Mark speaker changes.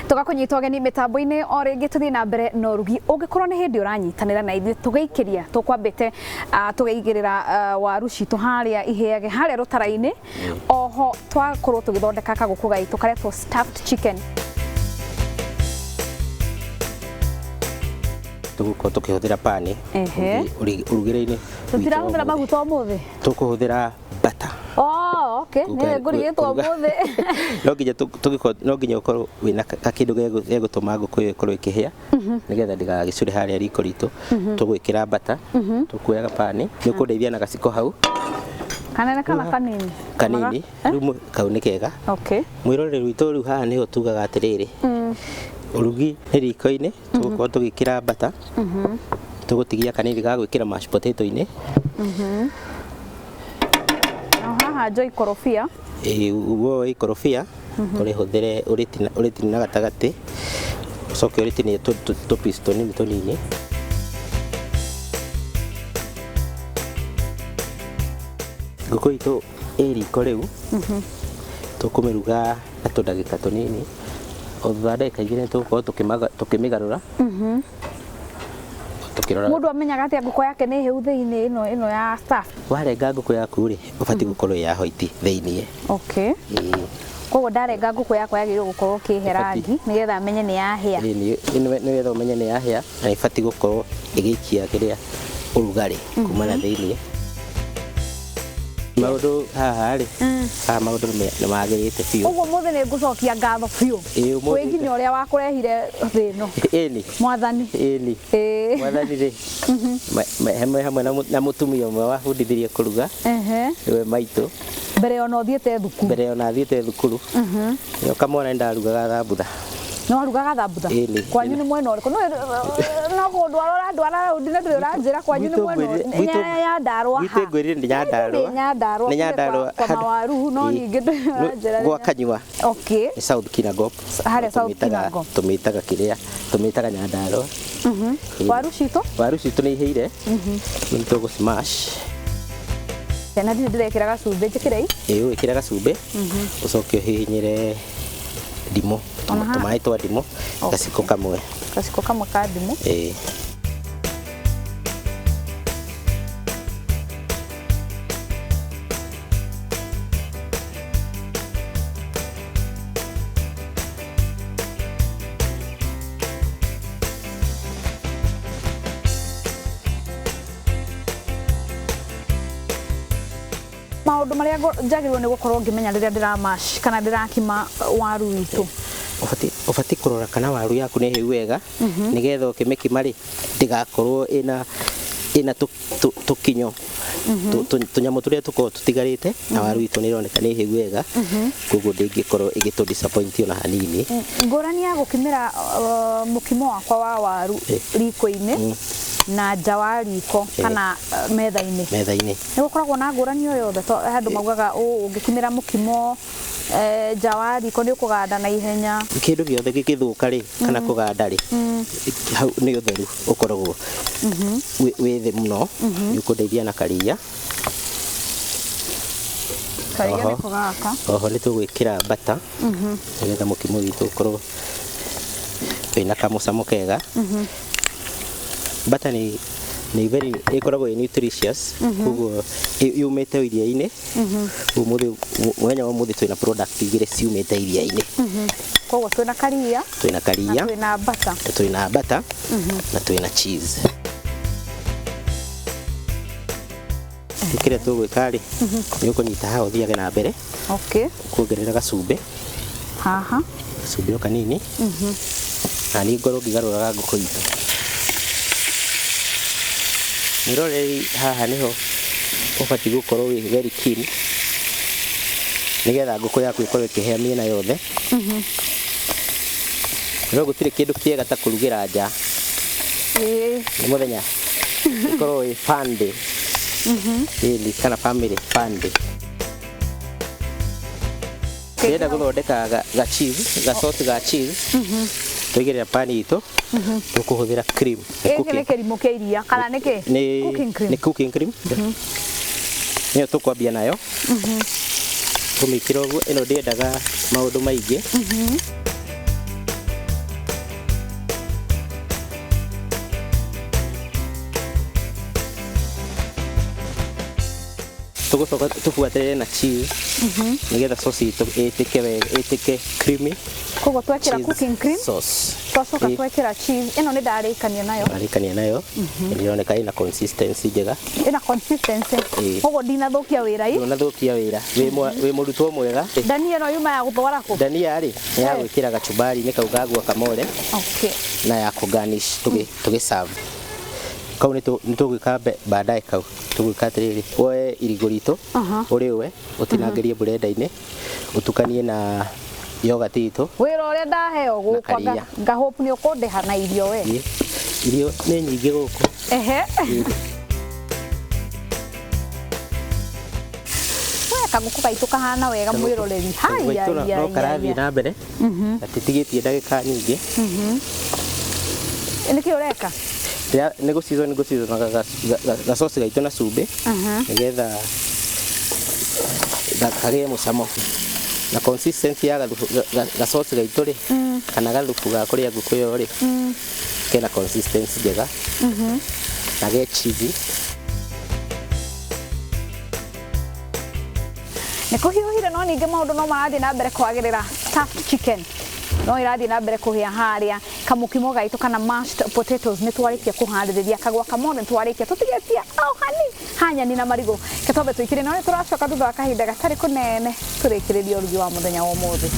Speaker 1: Tũgakũnyita ũgeni mĩtambo-inĩ o rĩngĩ, tũthiĩ na mbere na ũrugi. Ũngĩkorwo nĩ hĩndĩ ũranyitanĩra na ithuĩ tũgĩikĩria, tũkwambĩte tũgĩigĩrĩra waru citũ harĩa ihĩage harĩa rũtara-inĩ. Oho twakorwo tũgĩthondeka kagũkũ gaitũ karetwo stuffed chicken.
Speaker 2: Tũgũkorwo tũkĩhũthĩra pani ũrugĩre-inĩ.
Speaker 1: Tũtirahũthĩra maguta ũmũthĩ?
Speaker 2: Tũkũhũthĩra butter.
Speaker 1: Oh, okay. Nĩ ngũrigĩtwo ũmũthĩ.
Speaker 2: No nginya tũgĩkorwo, no nginya ũkorwo wĩna kakĩndũ gegũtũma ngũkũ ĩyo ĩkorwo ĩkĩhĩa nĩgetha ndĩgagĩcure harĩa riko ritũ. Tũgwĩkĩra butter, tũkuoya pani, nĩ ũkũndeithia na gaciko hau.
Speaker 1: Kanene kana kanini?
Speaker 2: Kanini. Rĩu kau nĩ kega.
Speaker 1: Okay.
Speaker 2: Mwĩroreri witũ, rĩu haha nĩho tugaga atĩrĩrĩ, ũrugi nĩ riko-inĩ, tũgũkorwo tũgĩkĩra butter, tũgũtigia kanini ga gwĩkĩra mashed potato-inĩ.
Speaker 1: Na haha njoe ikorobia.
Speaker 2: Ĩĩ, woe ikorobia ũrĩhũthĩre, ũrĩtinie na gatagatĩ, ũcoke ũrĩtinie tũ piece tũnini tũnini. Ngũkũ itũ ĩ riko rĩu, tũkũmĩruga na tũndagĩka tũnini. O thutha wa ndagĩka 2 nĩ tũgũkorwo tũkĩmĩgarũra. Tũkĩrora.
Speaker 1: Mũndũ amenyaga atĩa ngũkũ yake nĩ hĩu thĩinĩ ĩno ya stuff?
Speaker 2: Warenga ngũkũ yaku rĩ, ũbatiĩ gũkorwo ĩ ya white thĩinĩ.
Speaker 1: Okay. Koguo ndarenga ngũkũ yakwa yagĩrĩirwo gũkorwo ĩkĩhe rangi nĩgetha menye nĩ yahĩa.
Speaker 2: Nĩgetha ũmenye nĩ yahĩa, na ĩbatiĩ gũkorwo ĩgĩikia kĩrĩa ũrugarĩ kuma na thĩinĩ. Maũndũ haha rĩ, haha maũndũ nĩ magĩrĩte biũ.
Speaker 1: Ũguo mũthĩ nĩ ngũcokia ngatho biũ.
Speaker 2: Ĩĩ, ũmũthĩ.
Speaker 1: Kwĩ nginya ũrĩa wakũrehire thĩ ĩno.
Speaker 2: Ĩni.
Speaker 1: Mwathani.
Speaker 2: Ĩni. Mwathani rĩ, hamwe na mũtumia ũmwe wabundithirie kũruga. Nĩwe maitũ.
Speaker 1: Mbere ona ũthiĩte thukuru.
Speaker 2: Mbere ona thiĩte thukuru. Nĩo kamwana nĩndarugaga thambutha.
Speaker 1: Nĩ warugaga thambutha?
Speaker 2: Ĩni.
Speaker 1: Kwanyu nĩ mwena ũrĩkũ? No kũndwara ũrandwara raundi na ndũrĩ ũranjĩra kwanyu nĩ mwena ũrĩkũ? Nyandarũa ha?
Speaker 2: Gwitũ ngwĩrire nĩ Nyandarũa.
Speaker 1: Nĩ Nyandarũa.
Speaker 2: Nĩ Nyandarũa.
Speaker 1: Kwa mawaru, no ningĩ ndũrĩ ũranjĩra.
Speaker 2: Gwa Kanyua.
Speaker 1: Okay.
Speaker 2: Nĩ South Kinangop.
Speaker 1: Harĩa South Kinangop.
Speaker 2: Tũmĩtaga kĩrĩa, tũmĩtaga Nyandarũa.
Speaker 1: Waru citũ?
Speaker 2: Waru citũ nĩ ihĩire. Rĩu nĩ tũgũ smash.
Speaker 1: Na ndirĩ ndĩrekĩra gacumbĩ, njĩkĩre i?
Speaker 2: Ĩĩ, wĩkĩre gacumbĩ, ũcoke ũhihinyĩre ndimũ, tũmaĩ twa ndimũ, gaciko kamwe.
Speaker 1: Gaciko kamwe ka ndimũ.
Speaker 2: Ĩĩ.
Speaker 1: Maũndũ marĩa njagĩrĩirwo nĩ gũkorwo ngĩmenya rĩrĩa ndĩramash kana ndĩrakima waru witũ.
Speaker 2: Ũbatiĩ kũrora kana waru yaku nĩ hĩu wega, nĩgetha ũkĩmĩkima rĩ, ndĩgakorwo ĩna tũkinyo, tũnyamũ tũrĩa tũkoragwo tũtigarĩte, na waru itũ nĩ ĩroneka nĩ hĩu wega, koguo ndĩngĩkorwo ĩgĩtũ disappoint ona hanini.
Speaker 1: Ngũrani ya gũkimĩra mũkimo wakwa wa waru riko-inĩ na nja wa riko kana metha-inĩ.
Speaker 2: Metha-inĩ.
Speaker 1: Nĩ gũkoragwo na ngũrani o yothe, to andũ maugaga ũngĩkimĩra mũkimo nja wa riko nĩ ũkũganda na ihenya.
Speaker 2: Kĩndũ gĩothe gĩgĩthũka rĩ, kana kũganda rĩ, hau nĩ ũtheru ũkoragwo wĩ thĩ mũno. Nĩ ũkũndeithia na karia.
Speaker 1: Karia nĩko gaka.
Speaker 2: Oho nĩ tũgwĩkĩra butter, nĩgetha mũkimo witũ ũkorwo wĩna kamũcamo kega. Butter nĩ very, ĩkoragwo ĩ nutritious, koguo yumĩte iria-inĩ. Ũmũthĩ, mũthenya wa ũmũthĩ twĩna product igĩrĩ ciumĩte iria-inĩ.
Speaker 1: Koguo twĩna karia,
Speaker 2: twĩna karia,
Speaker 1: na twĩna butter,
Speaker 2: twĩna butter, na twĩna cheese. Kĩrĩa tũgwĩka rĩ, nĩ ũkũnyita haha ũthiage na mbere.
Speaker 1: Okay.
Speaker 2: Kuongerera gacumbĩ.
Speaker 1: Haha.
Speaker 2: Gacumbĩ o kanini. Na niĩ ngorwo ngĩgarũraga ngũkũ itũ. Mwĩroreri, haha nĩho ũbatiĩ gũkorwo wĩ very keen, nĩgetha ngũkũ yaku ĩkorwo ĩkĩhĩa mĩena yothe. No gũtirĩ kĩndũ kĩega ta kũrugĩra nja. Nĩ mũthenya ĩkorwo ĩ fun day. Ĩni, kana family fun day. Ndĩrenda gũthondeka ga cheese, ga sauce ga cheese. Tũigĩrĩra pan itũ, tũkũhũthĩra cream.
Speaker 1: Gĩkĩ nĩ kĩrimũ kĩa iria kana nĩ kĩ?
Speaker 2: Nĩ
Speaker 1: Cooking cream.
Speaker 2: Nĩ cooking cream. Nĩyo tũkwambia nayo. Tũmĩkĩra ũguo, ĩno ndĩendaga maũndũ maingĩ. Tũgũcoka tũbuatĩrĩre na cheese nĩgetha sauce itũ ĩtĩke wega, ĩtĩke creamy.
Speaker 1: Koguo twekĩra
Speaker 2: Cheese
Speaker 1: cooking cream,
Speaker 2: sauce.
Speaker 1: twacoka
Speaker 2: Ĩ.
Speaker 1: twekĩra cheese ĩno nĩ ndarĩkania nayo.
Speaker 2: Arĩkania nayo, ĩroneka ĩna consistency njega.
Speaker 1: Ĩna consistency.
Speaker 2: Ĩ.
Speaker 1: Koguo ndinathũkia wĩra i.
Speaker 2: Ndũnathũkia wĩra, wĩ mũrutwo mwega.
Speaker 1: Ndania ĩno yuma ya gũtwara kũ?
Speaker 2: Ndania rĩ, nĩ ya gwĩkĩra gachumbari-inĩ kau ga guacamole
Speaker 1: Okay.
Speaker 2: na ya kũ garnish tũgĩ serve. Kau nĩ tũgwĩka baadaye, kau tũgwĩka atĩrĩrĩ, woe irigũ ritũ, ũrĩũe, ũtinangĩrie blender-inĩ, ũtukanie na yogurt itũ.
Speaker 1: Wĩra ũrĩa ndaheo gũkwa
Speaker 2: karia.
Speaker 1: Nga hope nĩ ũkũndĩha na irio we.
Speaker 2: Ĩ, irio nĩ nyingĩ gũkũ.
Speaker 1: Ehe. We kagũkũ gaitũ kahana wega mwĩroreri. Haya.
Speaker 2: Gaitũ no karathiĩ na mbere, gatitigĩtie ndagĩka nyingĩ.
Speaker 1: Nĩkĩ ũreka?
Speaker 2: Nĩ gũ season, gũ season gacoci gaitũ na cumbĩ nĩgetha kagĩe mũcamo na consistency ya gathubu gacoci gaitũ rĩ, kana gathubu ga kũrĩa ngũkũ ĩyo rĩ, kena consistency njega na ge cheesy.
Speaker 1: Nĩ kũhiũhire, no ningĩ maũndũ no marathiĩ na mbere kwagĩrĩra. Stuffed chicken no ĩrathiĩ na mbere kũhĩa harĩa. Kamũkimo gaitũ kana mashed potatoes nĩ twarĩkia kũharĩrĩria. Kagwakamole nĩ twarĩkia, tũtigĩtie o hani hanyani na marigũ. Ke twambe tũikire, no nĩ tũracoka thutha wa kahinda gatarĩ kũnene tũrĩkĩrĩrie ũrugi wa mũthenya wa ũmũthĩ.